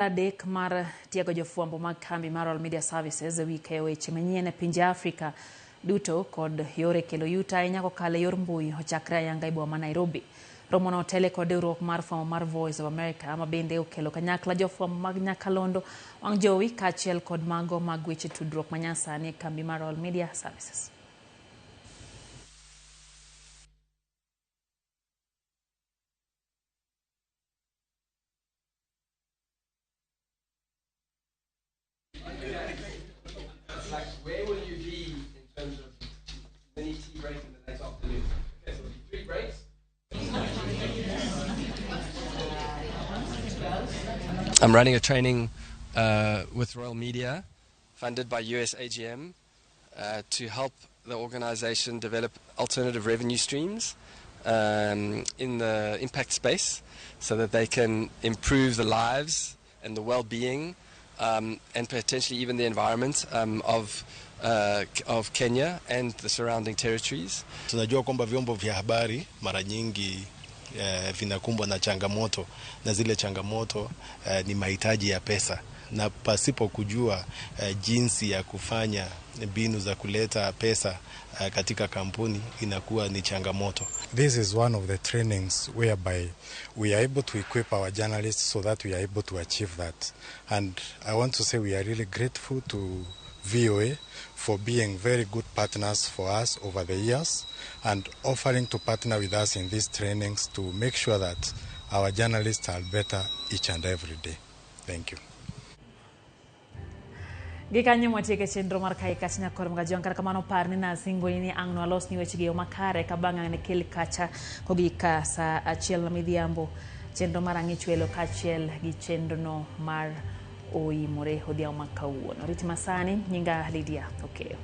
Adek mar tiego jofwambo mag kambi mar Royal Media Services e wi keyo weche manyien e pinje Afrika duto kod yore kelo yuto ahinya kokalo e yor mbui ochakre ayanga e boma ma Nairobi. Romono otele kod riwruok mar fwambo mar Voice of America ma bende okelo kanyakla jofwambo mag nyakalondo, wang' jowi kaachiel kod mago mag weche tudruok manyasani e kambi mar Royal Media Services. Like, where will you be in terms of mini tea break in the late afternoon? Okay, so it'll be three breaks. I'm running a training with Royal Media, funded by USAGM, to help the organization develop alternative revenue streams in the impact space so that they can improve the lives and the well-being and potentially even the environment of Kenya and the surrounding territories. Tunajua kwamba vyombo vya habari mara nyingi vinakumbwa na changamoto na zile changamoto ni mahitaji ya pesa na pasipo kujua jinsi ya kufanya mbinu za kuleta pesa katika kampuni inakuwa ni changamoto. This is one of the trainings whereby we are able to equip our journalists so that we are able to achieve that. And I want to say we are really grateful to VOA for being very good partners for us over the years and offering to partner with us in these trainings to make sure that our journalists are better each and every day. Thank you. Gikanyo mwatieke chenro mar kae kacha nyakor mga kata kamano par ni nasingo ni ang' no alos ni weche gi yo makare ka bang' ang' ne kel kacha kogik sa achiel ma midhiambo chenro mar ang' ichwelo kaachiel gi chenro no mar oimore odhiambo ma kawuono. Rit masani nyinga Lydia Okeyo.